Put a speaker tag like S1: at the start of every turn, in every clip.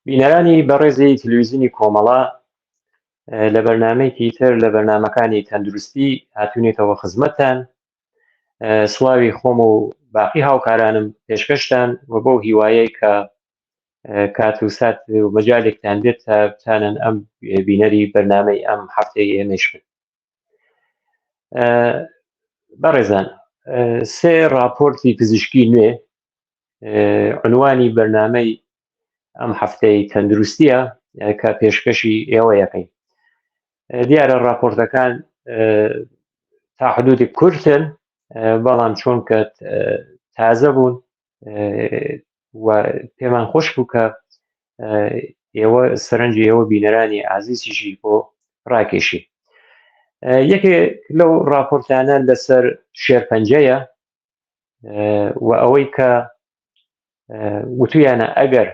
S1: بینەرانی بەڕێزی تلویزیونی کۆمەڵە لە بەرنمەیەکی تر لە بەرنمەکانی تەندروستی هاتوونێتەوە خزمەتتان سڵاوی خۆم و باقی هاوکارانم پێشکەشتان و بەو هیوایەی کە کات و سات و مەجالێکتان بێت تا بتانن ئەم بینەری بەرنمەی ئەم هەفتەی ئێمەش بن بەڕێزان سێ راپۆرتی پزیشکی نوێ عنوانی بەرنمەی ئەم هەفتەی تەندروستیە کە پێشکەشی ئێوە یەکەین دیارە راپۆرتەکان تا حدودی کورتن بەڵام چۆن کە تازە بوون و پێمان خۆش بوو کە ئێوە سەرنجی ئێوە بینەرانی ئازیزیشی بۆ ڕاکێشی یەکێک لەو راپۆرتانە لەسەر شێرپەنجەیە و ئەوەی کە وتویانە ئەگەر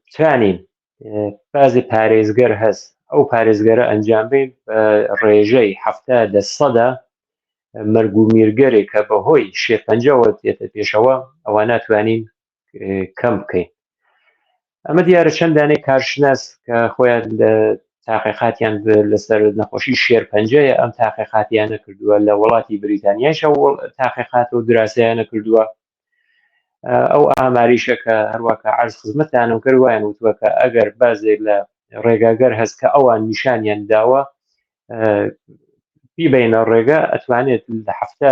S1: بتوانین بازی پارێزگەر هەست ئەو پارێزگەرە ئەنجام بین بە ڕێژەی هەفتە لە سەدا مەرگ و میرگەرێک کە بەهۆی شێرپەنجەوە دێتە پێشەوە ئەوە ناتوانین کەم بکەین ئەمە دیارە چەند دانەی کارشناس کە خۆیان لە تاقیقاتیان لەسەر نەخۆشی شێرپەنجەیە ئەم تاقیقاتیانە کردووە لە وڵاتی بریتانیایشە تاقیقات و دراسەیانە کردووە ئەو ئاماریشە کە هەروەکە عرض خزمەتانم کرد وایان وتووە کە ئەگەر بازێک لە ڕێگاگەر هەست کە ئەوان نیشانیان داوە بیبینە ڕێگە ئەتوانێت لە هەفتە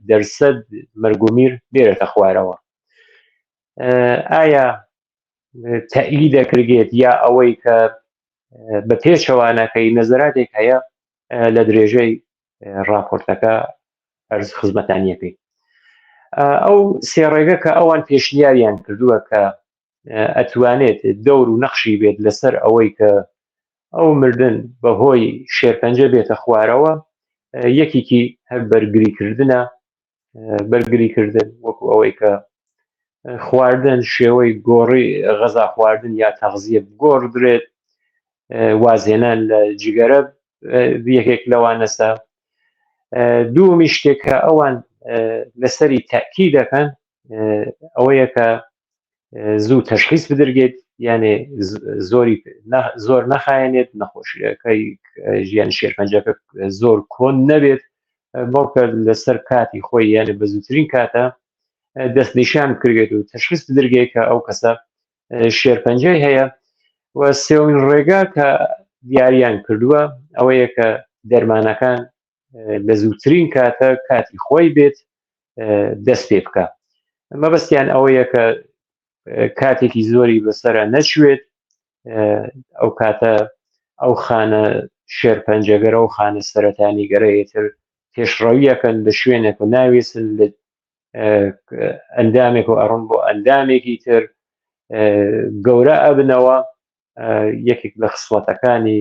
S1: دەرسەد مەرگومیر بێرێتە خوارەوە ئایا تەئی دەکرێت یا ئەوەی کە بە پێچەوانەکەی نەزەراتێک هەیە لە درێژەی راپۆرتەکە ئەرز خزمەتانیەکەی ئەو سێ ڕێگە کە ئەوان پێشنیاریان کردووە کە ئەتوانێت دەور و نەخشی بێت لەسەر ئەوەی کە ئەو مردن بەهۆی شێرپەنجە بێتە خوارەوە یەکێکی هەر بەرگریکردنە بەرگریکردن وەکو ئەوەی کە خواردن شێوەی گۆڕی غەزا خواردن یا تەغزیە بگۆڕدرێت وازهێنان لە جگەرە یەکێک لەوانەسە دووەمی شتێک کە ئەوان لەسەری تاکی دەکەن ئەوەیە کە زوو تەشخیص بدرگێت یانێ زۆری زۆر نەخایەنێت نەخۆشیەکەی ژیان شێرپەنجەکە زۆر کۆن نەبێت بەڵکە لەسەر کاتی خۆی یانە بە زووترین کاتە دەستنیشان بکرێت و تەشخیص بدرگێت کە ئەو کەسە شێرپەنجەی هەیە و سێوین ڕێگا کە دیاریان کردووە ئەوەیە کە دەرمانەکان لە زووترین کاتە کاتی خۆی بێت دەست پێ بکە مەبەستیان ئەوەیە کە کاتێکی زۆری بەسرە نەچوێت ئەو کاتە ئەو خانە شێرپەنجەگەرە و خانە سەرەتانی گەرەیەتر پێشڕەویەکەن لە شوێنێک و ناوێسن لە ئەندامێک و ئەڕۆن بۆ ئەندامێکی تر گەورە ئەبنەوە یەکێک لە خسڵەتەکانی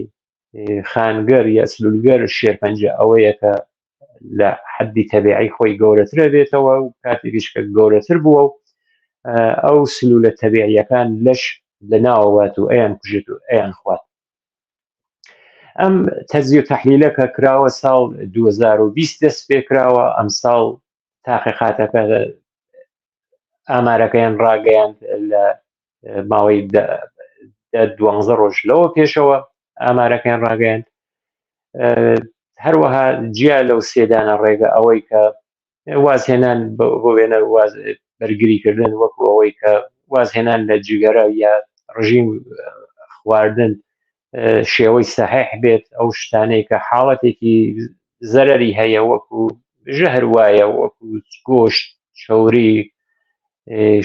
S1: خانگەر یا سلولگەر شێرپەنجە ئەوەیە کە لە حەدی تەبیعی خۆی گەورەترە بێتەوە و کاتێکیش کە گەورەتر بووە و ئەو سلولە تەبیعیەکان لەش لە ناوەوات و ئەیان کوژێت و ئەیان خوات ئەم تەزی و تەحلیلە کە کراوە ساڵ 2020 دەست پێ کراوە ئەم ساڵ تاقیقاتەکە ئامارەکەیان ڕاگەیاند لە ماوەی دوانزە ڕۆژ لەوە پێشەوە ئامارەکەیان ڕاگەیاند هەروەها جیا لەو سێدانە ڕێگە ئەوەی کە وازهێنان بۆ وێنە واز بەرگریکردن وەکو ئەوەی کە وازهێنان لە جگەرە یا ڕژیم خواردن شێوەی سەحیح بێت ئەو شتانەی کە حاڵەتێکی زەرری هەیە وەکو ژەهر وایە وەکو گۆشت چەوری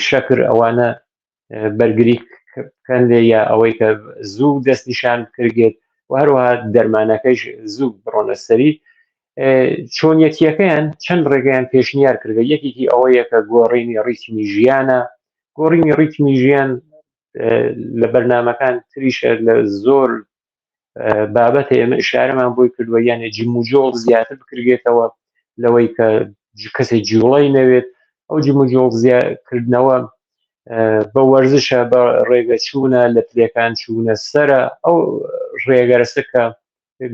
S1: شەکر ئەوانە بەرگری بکەن لێ یا ئەوەی کە زوو دەستنیشان بکرێت و هەروەها دەرمانەکەیش زوو بڕۆنە سەری چۆنیەتیەکەیان چەند ڕێگەیان پێشنیار کردگە یەکێکی ئەوەیە کە گۆڕینی ڕیتمی ژیانە گۆڕینی ڕیتمی ژیان لە بەرنمەکان تریشە لە زۆر بابەتە ئێمە ئشارەمان بۆی کردووە یانێ جموجۆڵ زیاتر بکرێتەوە لەوەی کە کەسێک جوڵەی نەوێت ئەو جموجۆڵ زیاکردنەوە بە وەرزشە بە ڕێگە چوونە لە پلەکان چوونە سرە ئەو ڕێگەرەسە کە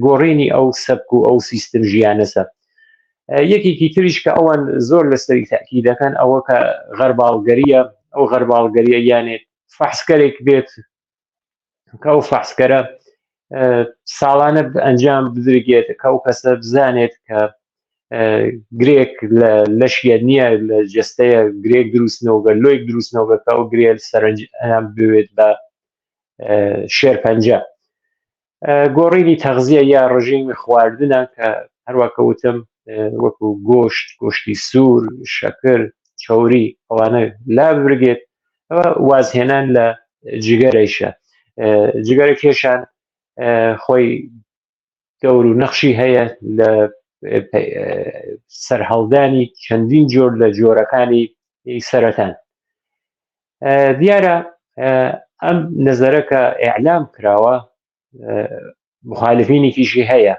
S1: گۆڕینی ئەو سەبک و ئەو سیستم ژیانەسە یەکێکی تریش کە ئەوان زۆر لەسەری تاکی دەکەن ئەوە کە غەرباڵگەریە ئەو غەرباڵگەریە یانێت. فەحسکەرێک بێت کە ئەو فەحسکەرە ساڵانە ئەنجام بدرگێت کە ئەو کەسە بزانێت کە گرێک لە لەشیە نییە لە جستەیە گرێک دروستنەوەگە لۆیک دروستنەوەگە کە ئەو گرێل سەرنج ئەیان بوێت بە شێرپەنجە. گۆڕینی تەغزیە یا ڕژیمی خواردنە کە هەروە کە وتم وەکو گۆشت گۆشتی سوور شەکر چوری ئەوانە لا ببرگێت وازهێنان لە جگەرەیشە جگەرە کێشان خۆی دەور و نەخشی هەیە لە سەرهەڵدانی چەندین جۆر لە جۆرەکانی سەرەتان دیارە ئەم نەزەرە کە ئیعلام کراوە مخالفینێکیشی هەیە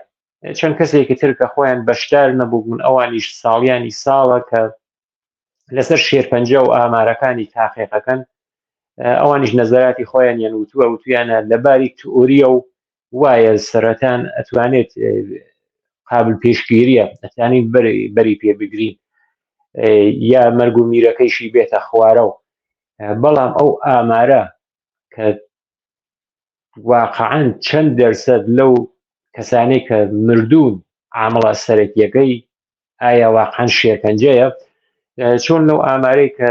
S1: چەند کەسێکی تر کە خۆیان بەشدار نەبوون ئەوانیش ساڵیانی ساڵە کە لەسەر شێرپەنجە و ئامارەکانی تاقیقەکەن ئەوانیش نەزەراتی خۆیان یان وتووە وتویانە لەباری تئوریە و وایە سەرەتان ئەتوانێت قابل پێشگیریە ئەتوانین بەری پێ بگرین یا مەرگ و میرەکەیشی بێتە خوارەوە بەڵام ئەو ئامارە کە واقعا چەند دەرسەد لەو کەسانەی کە مردوون عامڵە سەرەکیەکەی ئایا واقعا شێرپەنجەیە چۆن لەو ئامارەی کە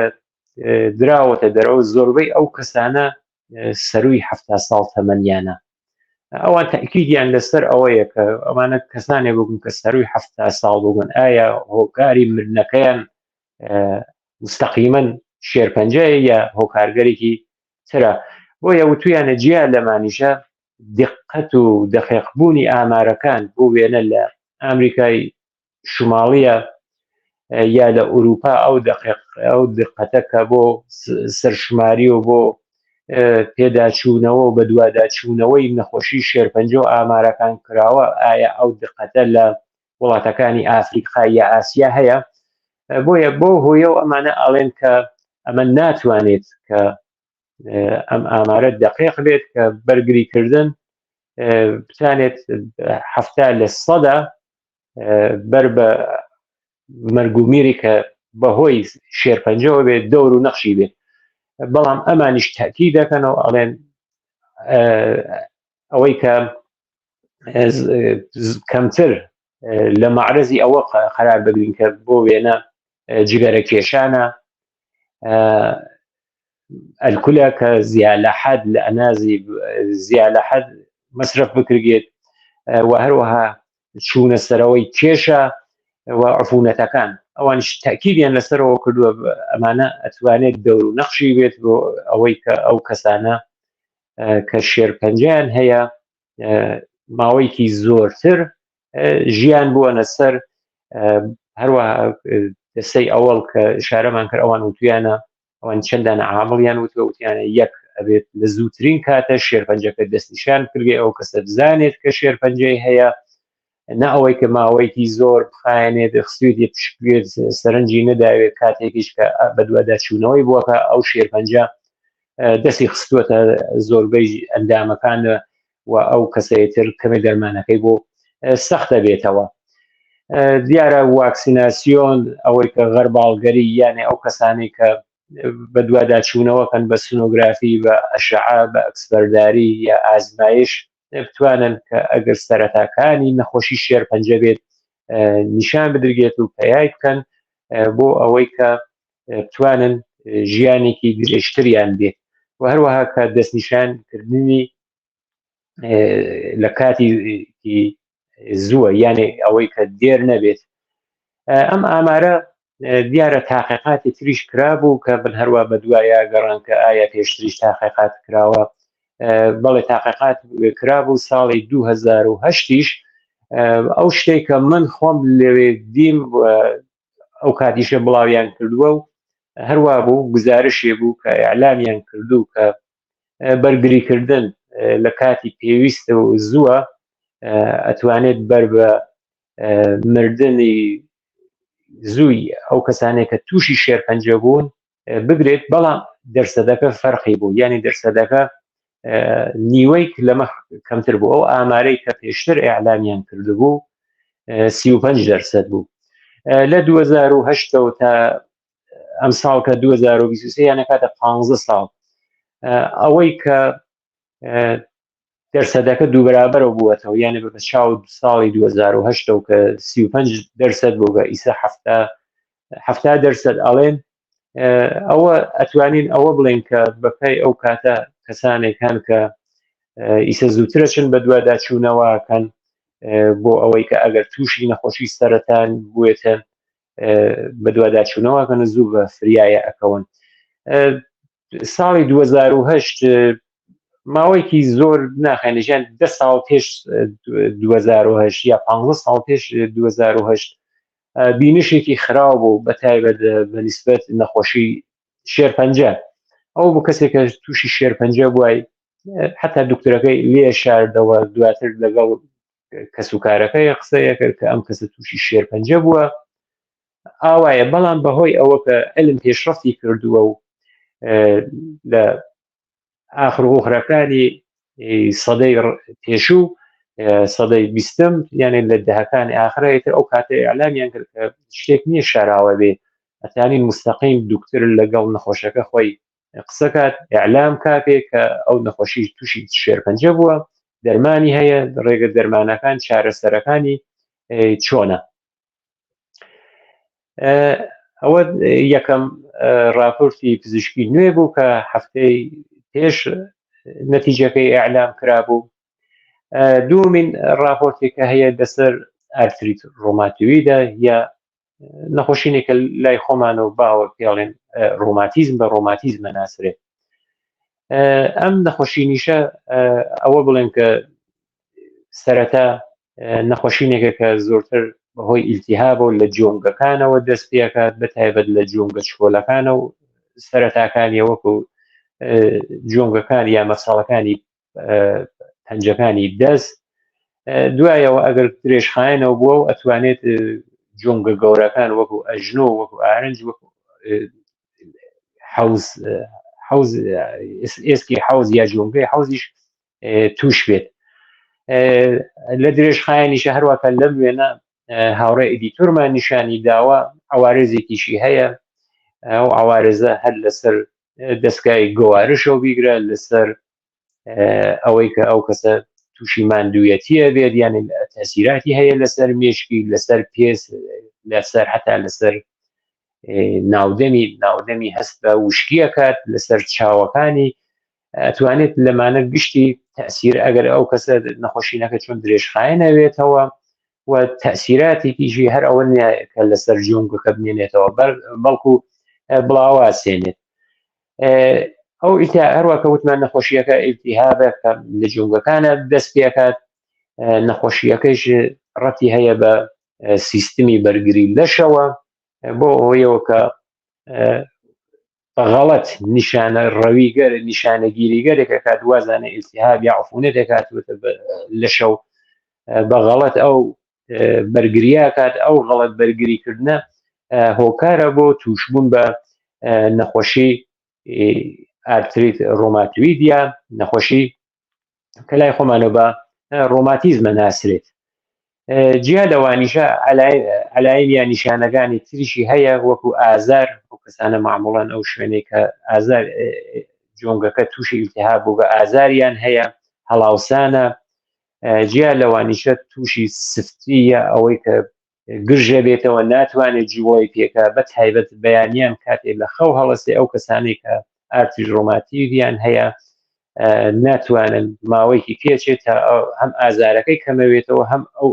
S1: دراوەتە دەرەوە زۆربەی ئەو کەسانە سەروی ه ساڵ تەمەنیانە ئەوان تاکیدیان لەسەر ئەوەیە کە ئەمانە کەسانێک بوون کە سەروی ه ساڵ بوون ئایا هۆکاری مردنەکەیان مستەقیمەن شێرپەنجەیە یا هۆکارگەرێکی ترە بۆیە وتویانە جیا لەمانیشە دقەت و دەقیقبوونی ئامارەکان بۆ وێنە لە ئەمریکای شماڵیە یا لە ئوروپا ئەو دقیق ئەو دقەتە کە بۆ سەرشماری و بۆ پێداچوونەوە و بەدواداچوونەوەی نەخۆشی شێرپەنجە و ئامارەکان کراوە ئایا ئەو دقەتە لە وڵاتەکانی ئافریقا یا ئاسیا هەیە بۆیە بۆ هۆیە و ئەمانە ئەڵێن کە ئەمە ناتوانێت کە ئەم ئامارە دقیق بێت کە بەرگریکردن بتانێت هەفتا لە سەدا بەر بە مەرگومیری کە بەهۆی شێرپەنجەوە بێت دەور و نەخشی بێت بەڵام ئەمانیش تاکی دەکەنەوە ئەڵێن ئەوەی کە کەمتر لە معرەزی ئەوە قەرار بگرین کە بۆ وێنە جگەرە کێشانە ئەلکولە کە زیا لە حەد لە ئەنازی زیا لە حەد مەسرف بکرێت و هەروەها چوونە سەرەوەی کێشە و عفونەتەکان ئەوانش تاکیدیان لەسەرەوە کردووە ئەمانە ئەتوانێت دەور و نەخشی بێت بۆ ئەوەی کە ئەو کەسانە کە شێرپەنجیان هەیە ماوەیەکی زۆرتر ژیان بووەنە سەر هەروەها دەسەی ئەوەڵ کە شارەمان کرد ئەوان وتویانە ئەوان چەندانە عامڵیان وتوە وتیانە یەک ئەبێت لە زووترین کاتە شێرپەنجەکە دەستنیشان کردێ ئەو کەسە بزانێت کە شێرپەنجەی هەیە نە ئەوەی کە ماوەیەکی زۆر بخایەنێت خستوێتی پشکێت سەرنجی نەداوێت کاتێکیش کە بەدواداچوونەوەی بووەکە ئەو شێرپەنجە دەستی خستووەتە زۆربەی ئەندامەکان و ئەو کەسەیتر کەمێ دەرمانەکەی بۆ سەختە بێتەوە دیارە واکسیناسیۆن ئەوەی کە غەرباڵگەری یانێ ئەو کەسانی کە بەدواداچوونەوەکەن بە سونۆگرافی بە ئەشعە بە ئەکسبەرداری یا ئازمایش بتوانن کە ئەگەر سەرەتاکانی نەخۆشی شێرپەنجە بێت نیشان بدرگێت و پەیای بکەن بۆ ئەوەی کە بتوانن ژیانێکی درێژتریان بێت و هەروەها کە دەستنیشان کردنی لە کاتی زووە یانێ ئەوەی کە دێر نەبێت ئەم ئامارە دیارە تاقیقاتی تریش کرابوو کە بن هەروە بە دوایە گەڕان کە ئایا پێشتریش تاقیقات کراوە بەڵێ تاقیقات کرابوو ساڵی 2010یش ئەو شتێک کە من خۆم لەوێ دیم ئەو کاتیشە بڵاویان کردووە و هەروە بوو گزارشێ بوو کە ئەعلامیان کردو کە بەرگریکردن لە کاتی پێویستە و زووە ئەتوانێت بەر بە مردنی زووی ئەو کەسانێک کە تووشی شێرپەنجە بوون بگرێت بەڵام دەرسەدەکە فەرقی بوو یعنی دەرسەدەکە نیوەی لەمە کەمتر بوو ئەو ئامارەی کە پێشتر ئەعلامیان کردبوو 35 دەرسەد بوو لە 2010 تا ئەم ساڵ کە 2023 یانە کاتە 15 ساڵ. ئەوەی کە دەرسەدەکە دووبەرابەرەوە بووەتەوە یانە بە چاو ساڵی 2010 و کە 35 دەرسەد بوو بە ئیسە 70 دەرسەد ئەڵێن ئەوە ئەتوانین ئەوە بڵێن کە بەپای ئەو کاتە کەسانێک هەن کە ئیسە زووترە چن بە دوواداچوونەوەکەن بۆ ئەوەی کە ئەگەر تووشی نەخۆشی سەرەتان بوێتن بەدواداچوونەوەکەن زوو بە فریایە ئەکەون ساڵی 2008 ماوەیەکی زۆر ناخێنە ژیان ده ساڵ پێش 2008 یا 15 ساڵ پێش 2008 بینشێکی خراو بوو بە تایبەت بە نسبەت نەخۆشی شێرپەنجە ئەو بۆ کەسێک کە تووشی شێرپەنجە بووای حتا دکتۆرەکەی لێ شاردەوە دواتر لەگەڵ کەسوکارەکەی قسەیە کرد کە ئەم کەسە تووشی شێرپەنجە بووە ئاوایە بەڵام بەهۆی ئەوە کە علم پێشڕەفتی کردووە و لە ئاخر ئۆخرەکانی سەدەی پێشوو سەدەی بیستم یانێ لە دەهەکانی ئاخرەتر ئەو کاتە ئەعلامیان کرد کە شتێک نییە شاراوە بێ ئەتانی مستەقیم دکتر لەگەڵ نەخۆشەکە خۆی قسەکات ئەعلام کاتێ کە ئەو نەخۆشی تووشی شێرپەنجە بووە دەرمانی هەیە ڕێگە دەرمانەکان چارەسەرەکانی چۆنە ئەوە یەکەم راپۆرتی پزیشکی نوێ بوو کە هەفتەی پێش نەتیجەکەی ئەعلام کرابوو دومین راپۆرتێکە هەیە لەسەر ئارتریت ڕۆماتویدە یا نەخۆشینێکە لای خۆمان و باوە پێڵێن ڕۆماتیزم بە ڕۆماتیزمە ناسرێت ئەم نەخۆشینیشە ئەوە بڵێن کە سەرەتا نەخۆشینێکە کە زۆرتر بەهۆی ئیلتیهابەوە لە جۆنگەکانەوە دەست پێکات بە تایبەت لە جۆنگە چکۆلەکانە و سەرەتاکانی وەکو جۆنگەکان یا مەساڵەکانی پەنجەکانی دەست دوایەوە ئەگەر درێژخایەنەوە بووە و ئەتوانێت جۆنگە گەورەکان وەکو ئەژنۆ وەکو ئارنج وەکو حەوز حەوز ئێسکی حەوز یا جۆنگەی حەوزیش توش بێت لە درێژخایەنیشە هەروەکە لەم وێنە هاوڕێ ئیدیتۆرمان نیشانی داوە عوارزێکیشی هەیە ئەو عوارزە هەر لەسەر دەستگای گوارشەوە بیگرە لەسەر ئەوەی کە ئەو کەسە تووشی ماندوویەتیە بێت یان تەسیراتی هەیە لەسەر مێشکی لەسەر پێست لەسەر هەتا لەسەر ناودەمی ناودەمی هەست بە وشکیەکات لەسەر چاوەکانی ئەتوانێت لەمانە گشتی تەسیر ئەگەر ئەو کەسە نەخۆشینەکە چۆن درێژخایەنەوێتەوە و تەسیراتێکیشی هەر ئەوە نییە کە لەسەر جۆنگەکە بمێنێتەوە بەڵکو بڵاواسێنێت ئەو ئیتا هەروە کە وتمان نەخۆشیەکە ئیلتیهابە کە لە جۆنگەکانە دەست پێکات نەخۆشیەکەش ڕەتی هەیە بە سیستمی بەرگری لەشەوە بۆ هۆیەوە کە بە غەڵەت نیشانە ڕەویگەر نیشانەگیریگەرێک ئەکات وازانە ئیلتیهاب یا عفونەتێک هاتووەتە لەشە و بە غەڵەت ئەو بەرگریە کات ئەو غەڵەت بەرگریکردنە هۆکارە بۆ تووشبوون بە نەخۆشی ئارتریت ڕۆماتویدیا نەخۆشی کە لای خۆمانەوە بە ڕۆماتیزمە ناسرێت جیا لەوانیشە عەلایم یا نیشانەکانی تریشی هەیە وەکو ئازار ئەو کەسانە معموڵەن ئەو شوێنێک کە ئازار جۆنگەکە تووشی ئیلتیهاب بوو بە ئازاریان هەیە هەڵاوسانە جیا لەوانیشە تووشی سفتیە ئەوەی کە گرژە بێتەوە ناتوانێت جوڵەی پێکا بە تایبەت بەیانیان کاتێ لە خەو هەڵەسێ ئەو کەسانەی کە ئارتریت ڕۆماتیدیان هەیە ناتوانن ماوەیەکی پێچێت تا هەم ئازارەکەی کەمەوێتەوە هەم ئەو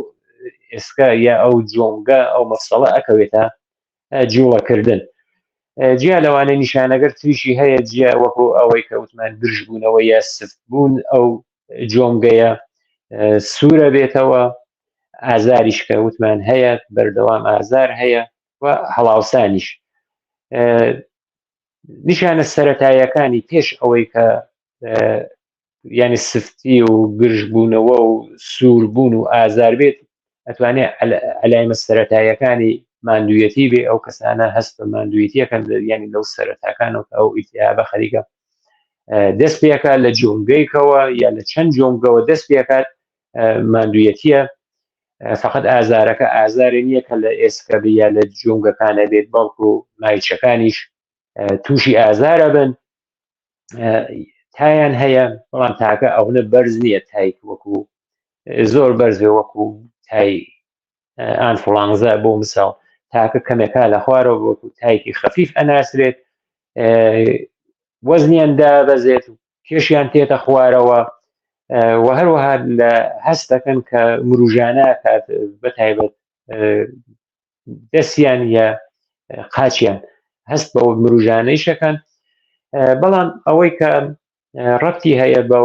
S1: ئێسکە یا ئەو جۆنگە ئەو مەفسەڵە ئەکەوێتە جوڵەکردن جیا لەوانە نیشانەگەر تریشی هەیە جیا وەکو ئەوەی کە وتمان گرژبوونەوە یا سفتبوون ئەو جۆنگەیە سوورە بێتەوە ئازاریش کە وتمان هەیە بەردەوام ئازار هەیە و هەڵاوسانیش نیشانە سەتاییەکانی پێش ئەوەی کە ینی سفتی و گرژبوونەوە و سووربوون و ئازار بێت ئەتوانێت ئەلایمە سەتاییەکانی ماندوویەتی بێ ئەو کەسانە هەست بە ماندوویەتیەکەن ینی لەو سەرەتاکانەوە ئەو ئیتیابە خەریکە دەست پێکات لە جۆنگەیکەوە یا لە چەند جۆنگەوە دەست پێکات ماندوویەتیە فقط ئازارەکە ئازارێ نییە کە لە ئێسکە بێ یا لە جۆنگەکانە بێت بەڵکو مایچەکانیش تووشی ئازارە بن. تایان هەیە بەڵام تاکە ئەوەنە بەرز نییە تایک وەکو زۆر بەرزێ وەکو تای ئانفلانزا بۆ مساڵ تاکە کەمێکا لە خوارەوە وەکو تایکی خەفیف ئەناسرێت وەزنیان دابەزێت کێشیان تێتە خوارەوە و هەروەها لە هەست دەکەن کە مروژانە کات بە تایبەت دەستیان یا قاچیان هەست بە مروژانەیشەکەن بەڵام ئەوەی کە ڕەتی هەیە بە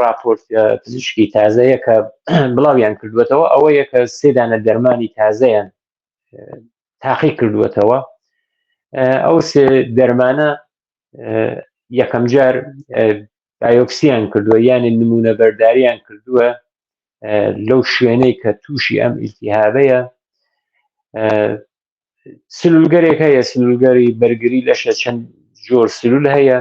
S1: راپۆرت پزیشکی تازەیە کە بڵاویان کردوێتەوە ئەوەیە کە سێدانە دەرمانی تازەیان تاقی کردووەتەوە ئەو سێ دەرمانە یەکەم جار بایۆپسیان کردووە یانە نمونە بەرداریان کردووە لەو شوێنەی کە تووشی ئەم ئیلتیهابەیە سلولگەرێک هەیە سلولگەری بەرگری لەشە چەند جۆر سلول هەیە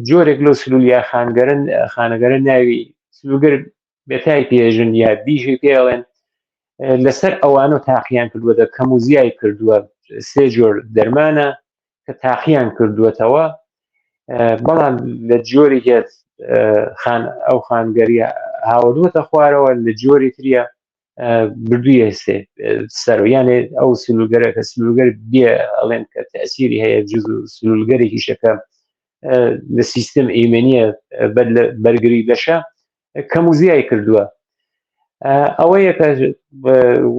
S1: جۆرێک لەو سلول یا خانگەرن خانەگەرە ناوی سلولگەر بێتای پێژن یا بیژی پێڵێن لەسەر ئەوانە تاقییان کردووە دە کەم و زیای کردووە سێ جۆر دەرمانە کە تاقییان کردووەتەوە بەڵام لە جۆری هێت خان ئەو خانگەریە هاوردووەتە خوارەوە لە جۆری تریە بردوویە سێ سەر یانێ ئەو سلولگەرە کە سلولگەر بێ ئەڵێن کە تەسیری هەیە جز سلولگەرێکیشەکە لە سیستم ئیمێنیە بەرگری لەشە کەم و زیای کردووە ئەوەیە کە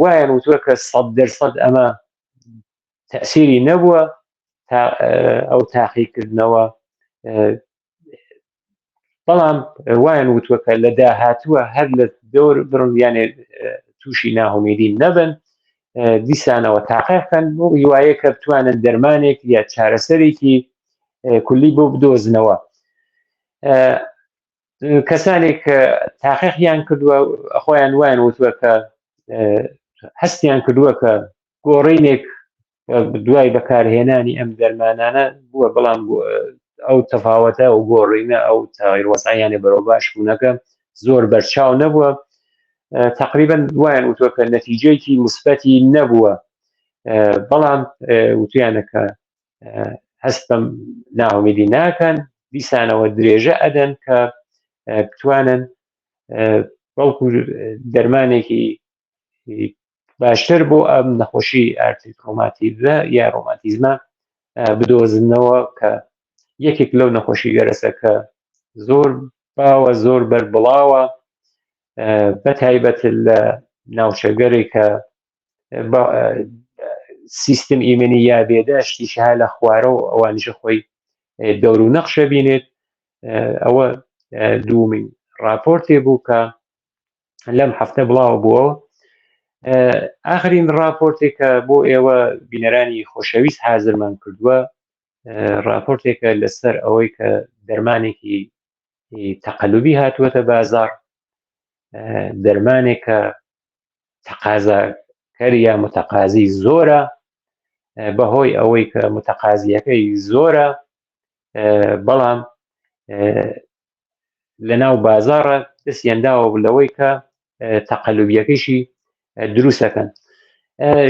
S1: وایان وتووە کە سەد دەرسەد ئەمە تەسیری نەبووە تا ئەو تاقیکردنەوە بەڵام وایان وتووە کە لە داهاتووە هەر لە دەور بڕن یانێ تووشی ناهومیدی نەبن دیسانەوە تاقیقن بۆ هیوایە کە بتوانن دەرمانێک یا چارەسەرێکی کولی بۆ بدۆزنەوە کەسانێک کە تاقیقیان کردووە خۆیان وایان وتووە کە هەستیان کردووە کە گۆڕینێک دوای بەکارهێنانی ئەم دەرمانانە بووە بەڵام ئەو تەفاوەتە و گۆڕینە ئەو تاغیر وەسعیانە بەرەو باش بوونەکە زۆر بەرچاو نەبووە تقریبا وایان وتووە کە نەتیجەیەکی مثبەتی نەبووە بەڵام وتویانە کە هەست بەم ناهومیدی ناکەن دیسانەوە درێژە ئەدەن کە بتوانن بەڵکو دەرمانێکی باشتر بۆ ئەم نەخۆشی ئارتریت ڕۆماتیزە یا ڕۆماتیزمە بدۆزنەوە کە یەکێک لەو نەخۆشی گەرەسە کە زۆر باوە زۆر بەربڵاوە بە تایبەت لە ناوچەگەرێک کە سیستم ئیمنی یا بێداشتیش ها لە خوارە و ئەوانیشە خۆی دەور و نەخشە بینێت ئەوە دوومین راپۆرتێ بوو کە لەم هەفتە بڵاوە بووەوە ئاخرین راپۆرتێک کە بۆ ئێوە بینەرانی خۆشەویست حازرمان کردووە راپۆرتێکە لەسەر ئەوەی کە دەرمانێکی تەقەلوبی هاتووەتە بازار دەرمانێکە تەقازاکەر یا متەقازی زۆرە بەهۆی ئەوەی کە متەقازیەکەی زۆرە بەڵام لە ناو بازاڕە دەستیان داوە لەوەی کە تەقەلوبیەکەشی دروستەکەن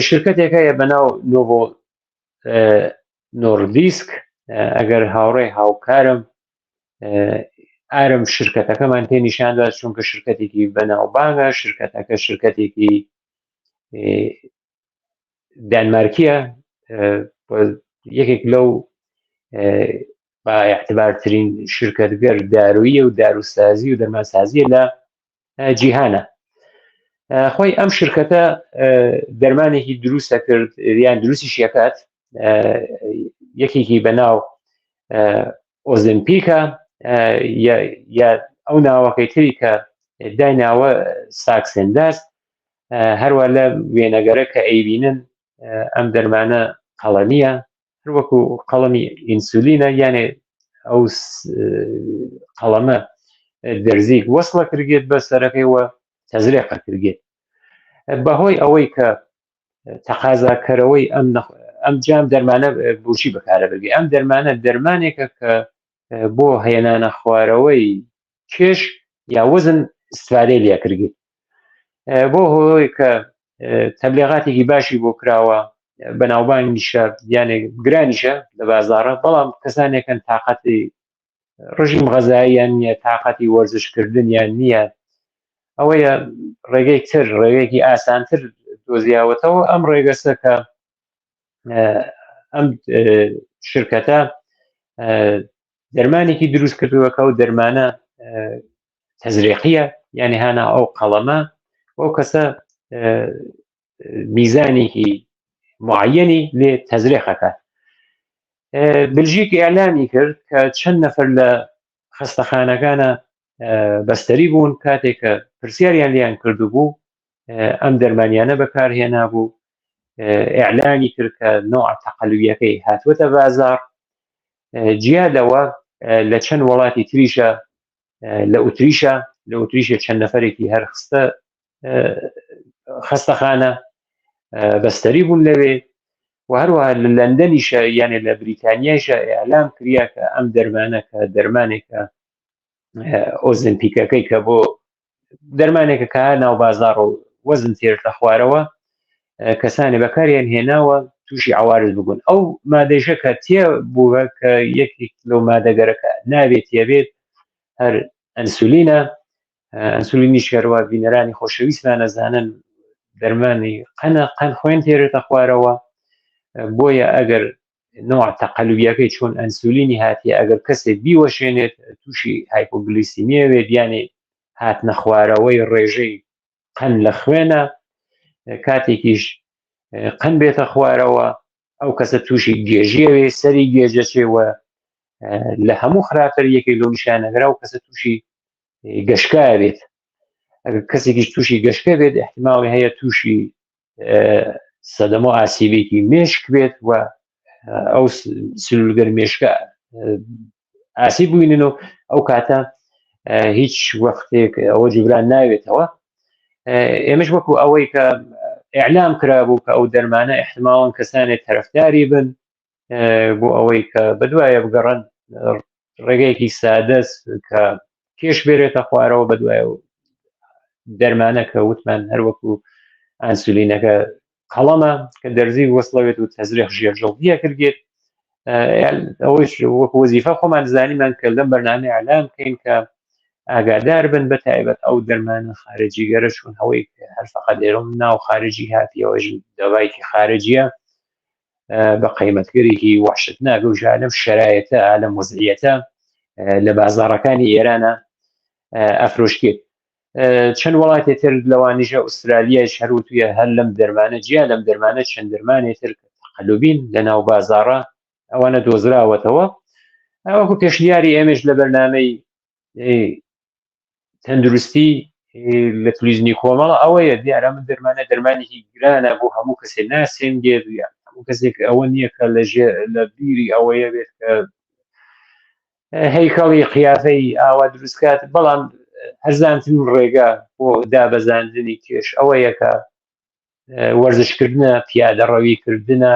S1: شرکتێک هەیە بە ناو نۆڤۆ نۆردیسک ئەگەر هاوڕێ هاوکارم ئارم شرکەتەکەمان پێ نیشاندا چونکە شرکەتێکی بەناوبانگە شرکەتەکە شرکەتێکی دانمارکیە یەکێک لەو با اعتبارترین شرکتگەر دارویە و داروسازی و دەرمانسازیە لە جیهانە خۆی ئەم شرکەتە دەرمانێکی دروستە کرد یان دروستی شەکات یەکێکی بە ناو ئۆزمپیکە یا ئەو ناوەکەی تری کە دایناوە ساکسنداست هەروە لە وێنەگەرە کە ئەیبینن ئەم دەرمانە قەڵەمیە هەروەکو قەڵەمی ئینسولینە یانێ ئەو قەڵەمە دەرزیک وەسڵە کردێت بە سەرەکەی وە تەزرێقە کردێت بەهۆی ئەوەی کە تەقازاکەرەوەی ئەم ئەم جام دەرمانە بۆچی بەکارە بگی ئەم دەرمانە دەرمانێکە کە بۆ هێنانە خوارەوەی کێش یا وزن استفادەی لێکردگی بۆ هۆی کە تەبلیغاتێکی باشی بۆ کراوە بەناوبانگیشە یانێک گرانیشە لە بازارە بەڵام کەسانێکن تااقەتی ڕژیم غەزاییان نییە تااقەتی وەرزشکردنیان نییە ئەوەیە ڕێگەی تر ڕێگەیەکی ئاسانتر دۆزیاوەتەوە ئەم ڕێگەسە کە ئەم شرکەتە دەرمانێکی دروست کردووە کە ئەو دەرمانە تەزریقیە یعنی هانا ئەو قەڵەمە ئەو کەسە میزانێکی معەنی لێ تەزرێخەکە بلژیک ئیعلامی کرد کە چەند نەفەر لە خەستەخانەکانە بەستەری بوون کاتێک کە پرسیاریان لیان کردبوو ئەم دەرمانیانە بەکارهێنا بوو ئیعلانی کرد کە نوع تەقەلویەکەی هاتووەتە بازار جیا لەوە لە چەند وڵاتی تریشە لە ئوتریشە لە ئوتریشە چەند نەفرێکی هەر خستە خەستەخانە بەستەری بوون لەوێ و هەروەها لە لەندەنیشە یانێ لە بریتانیایشە ئیعلام کریا کە ئەم دەرمانە کە دەرمانێکە ئۆزمپیکەکەی کە بۆ دەرمانێکە کە ناو بازاڕ و وەزن تێرتە خوارەوە کەسانی بەکاریان هێناوە تووشی عوارز ببوون ئەو مادەژە کە تێ بووە کە یەکێک لەو مادەگەرەکە نابێت تێبێت هەر ئەنسولینە ئەنسولینیش هەروە بینەرانی خۆشەویستمان ئەزانن دەرمانی قەنە قەن خوێن تێرێتە خوارەوە بۆیە ئەگەر نوع تەقەلوبیەکەی چۆن ئەنسولینی هاتیە ئەگەر کەسێک بیوەشێنێت تووشی هایپۆگلیسیمیە وێت یانێ هاتنە خوارەوەی ڕێژەی قەن لە خوێنە کاتێکیش قەن بێتە خوارەوە ئەو کەسە تووشی گێژیەوێ سەری گێژەچێ وە لە هەموو خراپتر یەکێک لەو نیشانەگرا و کەسە تووشی گەشکە بێت ئەگەر کەسێکیش تووشی گەشکە بێت احتماڵی هەیە تووشی سەدەمە ئاسیبێکی مێشک بێت و ئەو سلولگەر مێشکە ئاسی بووینن و ئەو کاتە هیچ وەختێک ئەوە جوبران ناوێتەوە ئێمەش وەکو ئەوەی کە ئیعلام کرابوو کە ئەو دەرمانە احتماڵن کەسانێک تەرەفداری بن بۆ ئەوەی کە بەدوایە بگەڕن ڕێگەیەکی سادەس کە کێش بێرێتە خوارەوە بەدوای و دەرمانە کە وتمان هەروەکو ئەنسولینەکە قەڵەمە کە دەرزی وەسڵەوێت و تەزرێخ ژێرژڵدیە کردێت ئەوەیش وەکو وەزیفە خۆمان زانیمان کە لەم بەرنامەی ئەلام بکەین کە ئاگادار بن بە تایبەت ئەو دەرمانە خارجی گەرە چون هەوەی هەر فقط ئێرم ناو خارجی هاتیەوەژ دەوایکی خارجیە بە قەیمەتگەرێکی وەحشتناک و لەم شرایەتە لەم وەزعیەتە لە بازاڕەکانی ئێرانە ئەفرۆشکێت چەند وڵاتی تر لەوانیشە ئوسترالیایش هەروتویە هەر لەم دەرمانە جیا لەم دەرمانە چەند دەرمانێ تر تەقەلوبین لە ناو بازاڕە ئەوانە دۆزراوەتەوە وەکو پێشنیاری ئێمەش لە بەرنامەی تەندروستی لە تلویزیۆنی کۆمەڵە ئەوەیە دیارە من دەرمانە دەرمانێکی گرانە بۆ هەموو کەسێ ناسێنگێت یان هەموو کەسێک ئەوە نییە کە لە لە بیری ئەوەیە بێت کە هەیکەڵی قیافەی ئاوا دروستکات بەڵام هەرزانترین ڕێگا بۆ دابەزاندنی کێش ئەوەیە کە وەرزشکردنە پیادەڕەویکردنە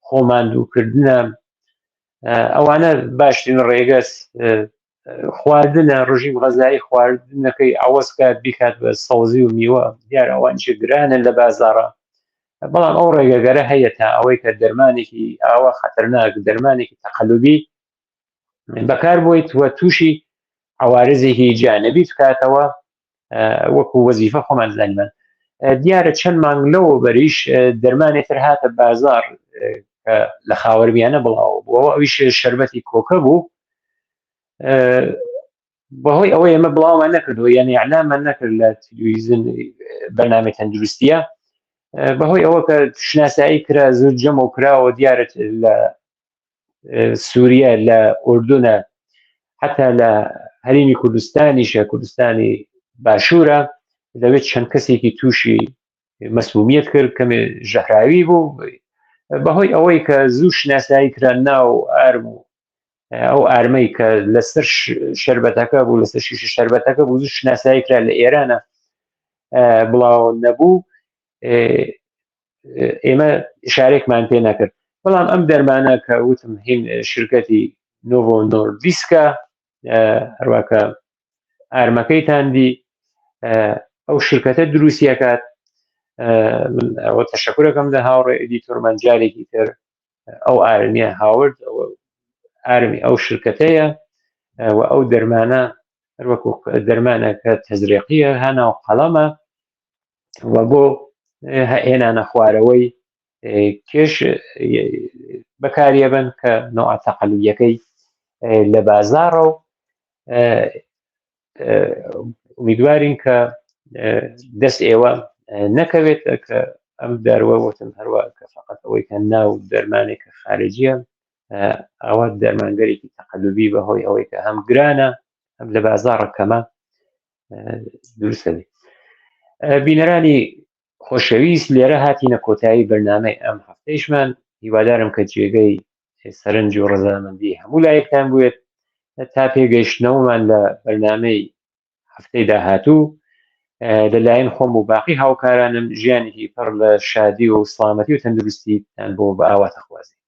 S1: خۆماندووکردنە ئەوانە باشترین ڕێگەس خواردنە ڕژیم غەزایی خواردنەکەی ئاوەز کات بیکات بە سەوزی و میوە دیار ئەوانچ گرانن لە بازارە بەڵام ئەو ڕێگەگەرە هەیە تا ئەوەی کە دەرمانێکی ئاوا خەتەرناک دەرمانێکی تەقەلوبی بەکار بۆیت و تووشی عوارزێکی جانبی بکاتەوە وەکو وەزیفە خۆمان زانیمان دیارە چەند مانگ لەوە بەریش دەرمانێ تر هاتە بازار لە خاوەرمیانە بڵاو بووەوە ئەویش شربەتی کۆکە بوو بەهۆی ئەوەی ئێمە بڵاومان نەکردەوە یعنی ئەعلامان نەکرد لە تلویزیۆن بەرنامەی تەندروستیە بەهۆی ئەوە کە شناسایی کرا زۆر جەمە و کراوە دیارەت لە سووریا لە ئوردونە حتا لە هەرێمی کوردستانیشە کوردستانی باشوورە دەبێت چەند کەسێکی تووشی مەسمومیت کرد کەمێ ژەهراوی بوو بەهۆی ئەوەی کە زوو شناسایی کرا ناو ئارم و ئەو ئارمەی کە لەسەر شربەتەکە بوو لەسەر شیشە شربەتەکە بوو زوو شناسایی کرا لە ئێرانە بڵاو نەبوو ئێمە شارێکمان پێ نەکرد بەڵام ئەم دەرمانە کە وتم هین شرکەتی نۆڤۆ نۆردیسکا هەروەکە ئارمەکەیتان دی ئەو شرکەتە دروستیەکات ئەوە تەشەکرەکەم لە هاوڕێ ئەدیتۆرمان جارێکی تر ئەو ئارمیە هاورد ئارمی ئەو شرکەتەیە. و ئەو دەرمانە هەروەکو دەرمانە کە تەزریقیە هانا و قەڵەمە و بۆ هێنانە خوارەوەی کێش بەکاریەبن کە نوع تەقەلویەکەی لە بازاڕە و ئومیدوارین کە دەست ئێوە نەکەوێت کە ئەم داروە وتم هەروە کە فقط ئەوەی کە ناو دەرمانێک کە خارجیە ئەوە دەرمانگەرێکی تەقەلوبی بەهۆی ئەوەی کە هەم گرانە هەم لە بازاڕە کەمە دروستە بێت بینەرانی خۆشەویست لێرە هاتینە کۆتایی بەرنامەی ئەم هەفتەیشمان هیوادارم کە جێگەی سەرنج و ڕەزامەندی هەموو لایەکتان بوێت تا پێگەیشتنەوەمان لە بەرنامەی هەفتەی داهاتوو لەلایەن خۆم و باقی هاوکارانم ژیانێکی پڕ لە شادی و سڵامەتی و تەندروستیتان بۆ بە ئاواتە خوازی.